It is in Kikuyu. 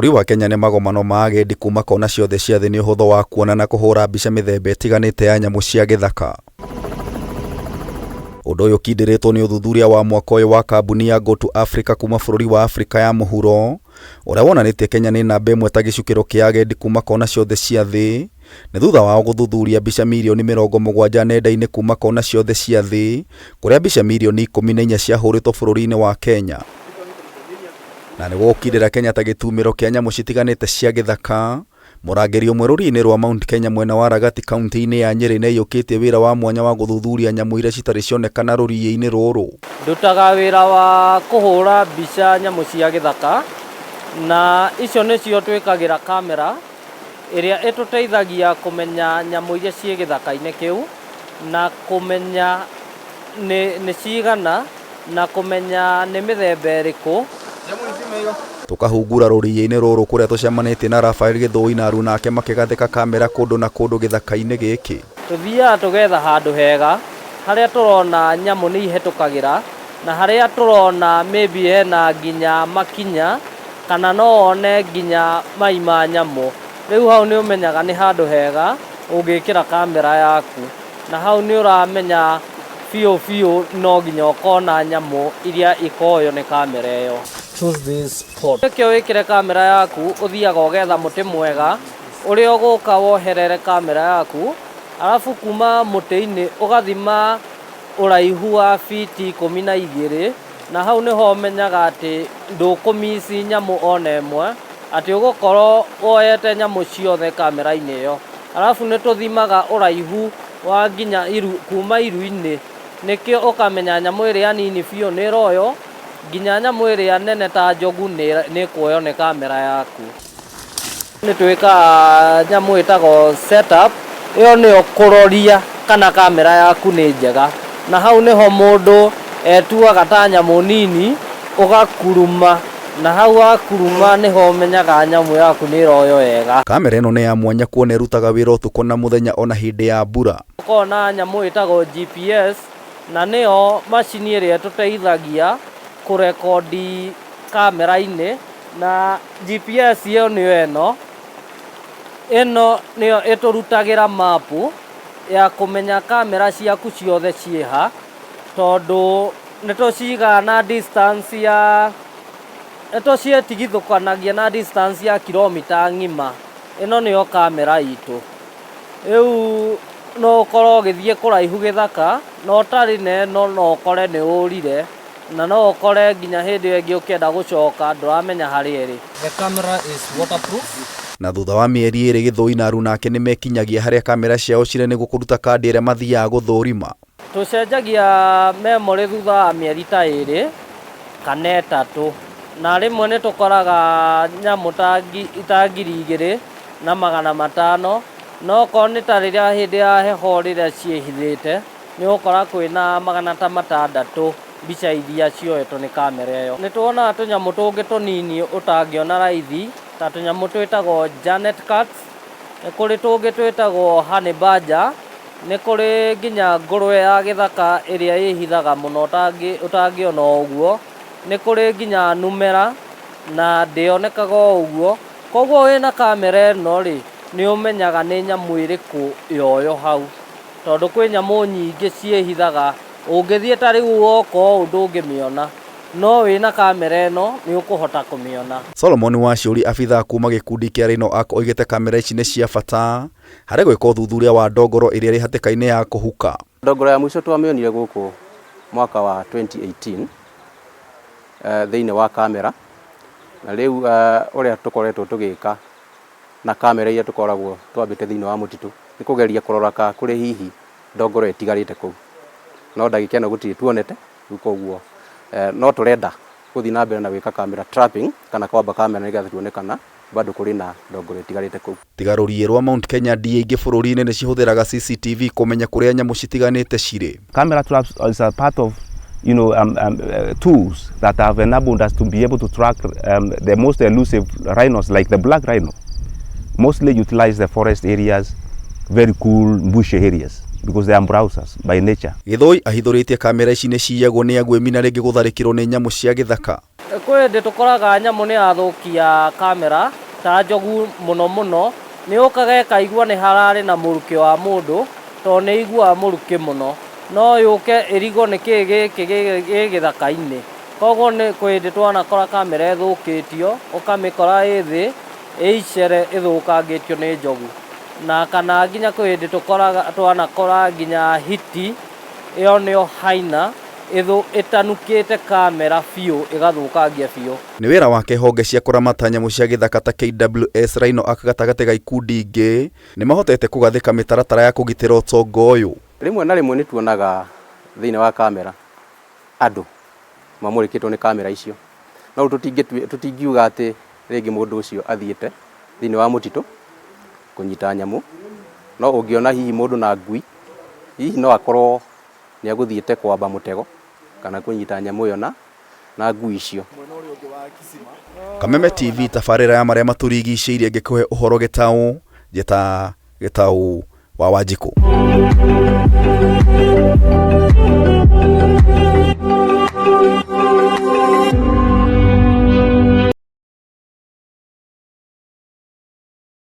Bũrũri wa Kenya nĩ magomano ma agendi kuma kona ciothe cia thĩ nĩ ũhũthũ wa kuona na kũhũra mbica mĩthemba ĩtiganĩte ya nyamũ cia gĩthaka. Ũndũ ũyũ ũkindĩrĩtwo nĩ ũthuthuria wa mwaka ũyũ wa kambuni ya Go to Africa kuma bũrũri wa Afrika ya mũhuro, ũrĩa wonanĩtie Kenya nĩ namba ĩmwe ta gĩcukĩro kĩa agendi kuma kona ciothe cia thĩ. Nĩ thutha wao gũthuthuria mbica mirioni 70 nenda-inĩ kuma kona ciothe cia thĩ, kũrĩa mbica mirioni 14 ciahũrĩtwo bũrũri-inĩ wa Kenya. Na nĩguo gũkindĩra Kenya ta gĩtumĩro kĩa nyamũ citiganĩte cia gĩthaka, mũrangĩri ũmwe rũriĩ-inĩ rwa Mount Kenya mwena wa Ragati kaunti-inĩ ya Nyĩrĩ nĩaiyũkĩtie wĩra wa mwanya wa gũthuthuria nyamũ iria citarĩ cionekana rũriĩ-inĩ rũrũ. Ndutaga wĩra wa kũhũra mbica nyamũ cia gĩthaka, na icio nĩcio twĩkagĩra kamera ĩrĩa ĩtũteithagia kũmenya nyamũ iria ciĩ gĩthaka-inĩ kĩu, na kũmenya nĩ cigana, na kũmenya nĩ mĩthemba ĩrĩkũ. Tũkahungura rũriĩ-inĩ rũrũ kũrĩa tũcemanĩtie na Raphael Gĩthũi na aruna ake makĩgathĩka kamera kũndũ na kũndũ gĩthaka-inĩ gĩkĩ. Tũthiaga tũgetha handũ hega harĩa tũrona nyamũ nĩ ihĩtũkagĩra, na harĩa tũrona maybe hena nginya makinya, kana no wone nginya mai ma nyamũ. Rĩu hau nĩ ũmenyaga nĩ handũ hega ũngĩkĩra kamera yaku, na hau nĩ ũramenya biũ biũ no nginya ũkona nyamũ iria ikoywo nĩ kamera ĩyo. Nĩkĩo wĩkĩre kamera yaku, ũthiaga ũgetha mũtĩ mwega ũrĩa ũgũka woherere kamera yaku, arabu kuma mũtĩ-inĩ ũgathima ũraihu wa fiti 12, na hau nĩho ũmenyaga atĩ ndũkũmici nyamũ ona ĩmwe, atĩ ũgũkorwo woyete nyamũ ciothe kamera-inĩ ĩyo. Arabu nĩ tũthimaga ũraihu wa nginya iru, kuma iru-inĩ, nĩkĩo ũkamenya nyamũ ĩrĩa nini biũ nĩ ĩroywo, nginya nyamũ ĩrĩa nene ta njogu nĩ ĩkuoywo nĩ kamera yaku. Nĩ twĩkaga nyamũ ĩtagwo setup, ĩyo nĩyo kũroria kana kamera yaku nĩ njega, na hau nĩho mũndũ etuaga ta nyamũ nini ũgakuruma, na hau wakuruma nĩho ũmenyaga nyamũ yaku nĩ ĩroywo wega. Kamera ĩno nĩ ya mwanya kuona ĩrutaga wĩra ũtukũ na mũthenya ona hĩndĩ ya mbura. Tũkoragwo na nyamũ ĩtagwo GPS, na nĩyo macini ĩrĩa ĩtũteithagia kũrekondi kamera-inĩ, na GPS ĩyo nĩyo ĩno. Ĩno nĩyo ĩtũrutagĩra mapu ya kũmenya kamera ciaku ciothe ciĩha, tondũ nĩ tũcigaga na distance ya, nĩ tũcitigithũkanagia na distance ya kilomita ng'ima. Ĩno nĩyo kamera itũ. Rĩu no ũkorwo ũgĩthiĩ kũraihu gĩthaka, na ũtarĩ na ĩno no ũkore nĩ ũrire, na no ũkore nginya hĩndĩ ĩyo ĩngĩ ũkĩenda gũcoka ndũramenya harĩa ĩrĩ. The camera is waterproof. Na thutha wa mĩeri 2 Gĩthũi na aruna ake nĩ mekinyagia harĩa kamera ciao cirĩ nĩguo kũruta kandi ĩrĩa mathiaga gũthũrima. Tũcenjagia memory thutha wa mĩeri ta 2 kana 3, na rĩmwe nĩ tũkoraga nyamũ ta 2500, no okorwo nĩ ta rĩrĩa hĩndĩ ya heho rĩrĩa ciĩhithĩte, nĩ ũgũkora kwĩna magana ta 600 mbica iria cioetwo nĩ kamera ĩyo. Nĩ tuonaga tũnyamũ tũngĩ tũnini ũtangĩona raithi, ta tũnyamũ twĩtagwo Janet cats, nĩ kũrĩ tũngĩ twĩtagwo honey badger, nĩ kũrĩ nginya ngũrwe ya gĩthaka ĩrĩa ĩhithaga mũno ũtangĩona o ũguo, nĩ kũrĩ nginya numera na ndĩonekaga o ũguo. Koguo wĩna kamera ĩno rĩ, nĩ ũmenyaga nĩ nyamũ ĩrĩkũ yoyo hau, tondũ kwĩ nyamũ nyingĩ ciĩhithaga, ũngĩthiĩ ta rĩu woka ũũ ndũngĩmĩona, no wĩna kamera ĩno nĩ ũkũhota kũmĩona. Solomon Waciũri abithaa kuma gĩkundi kĩa Rhino Ark oigĩte kamera ici nĩ cia bata harĩ gwĩka ũthuthuria wa ndongoro ĩrĩa ĩrĩ hatĩka-inĩ ya kũhuka. Ndongoro ya mũico twamĩonire gũkũ mwaka wa 2018 thĩinĩ wa kamera, na rĩu ũrĩa tũkoretwo tũgĩka na kamera iria tũkoragwo twambĩte thĩinĩ wa mũtitũ nĩ kũgeria kũrora kana kũrĩ hihi ndongoro ĩtigarĩte kũu, no ndagĩka ĩno gũtirĩ tuonete, rĩu koguo no tũrenda gũthiĩ na mbere na gwĩka camera trapping kana kwamba kamera nĩgetha tuone kana bado kũrĩ na ndongoro ĩtigarĩte kũu. Tiga rũriĩ rwa Mount Kenya, ndia ingĩ bũrũri-inĩ nĩ cihũthĩraga CCTV kũmenya kũrĩa nyamũ citiganĩte cirĩ. Camera traps is a part of tools that have enabled us to be able to track the most elusive rhinos like the black rhino. Mostly utilize the forest areas, very cool bushy areas, because they are browsers by nature. Gĩthũi ahithũrĩtie kamera ici nĩ ciyagwo nĩ aguĩmi na rĩngĩ gũtharĩkĩrwo nĩ nyamũ cia gĩthaka. Kwĩ hĩndĩ tũkoraga nyamũ nĩ yathũkia kamera ta njogu mũno mũno, nĩ yũkaga ĩkaigua nĩ hararĩ na mũrukĩ wa mũndũ, tondũ nĩ ĩiguaga mũrukĩ mũno, no yũke ĩrigwo nĩ kĩĩ gĩkĩ gĩ gĩthaka-inĩ. Koguo nĩ kwĩ hĩndĩ twanakora kamera ĩthũkĩtio, ũkamĩkora ĩ thĩ ĩ icere ĩthũkangĩtio nĩ njogu. Na kana nginya kwĩ hĩndĩ tũkoraga twanakora nginya hiti, ĩyo nĩyo hyena, ĩtanukĩte kamera biũ ĩgathũkangia biũ. Nĩ wĩra wake honge cia kũramata nyamũ cia gĩthaka ta KWS Rhino Ark gatagatĩ ga ikundi ingĩ nĩ mahotete kũgathĩka mĩtaratara ya kũgitĩra ũtonga ũyũ. Rĩmwe na rĩmwe nĩ tuonaga thĩinĩ wa kamera andũ mamũrĩkĩtwo nĩ kamera icio, no rĩu tũtingiuga atĩ rĩngĩ mũndũ ũcio athiĩte thĩinĩ wa mũtitũ kũnyita nyamũ, no ũngĩona hihi mũndũ na ngui, hihi no akorwo nĩ agũthiĩte kwamba mũtego kana kũnyita nyamũ ĩyo na na ngui icio. Kameme TV tabarĩra ya marĩa matũrigicĩirie ngĩkũhe ũhoro gĩtaũ njĩta gĩtaũ wa Wanjikũ.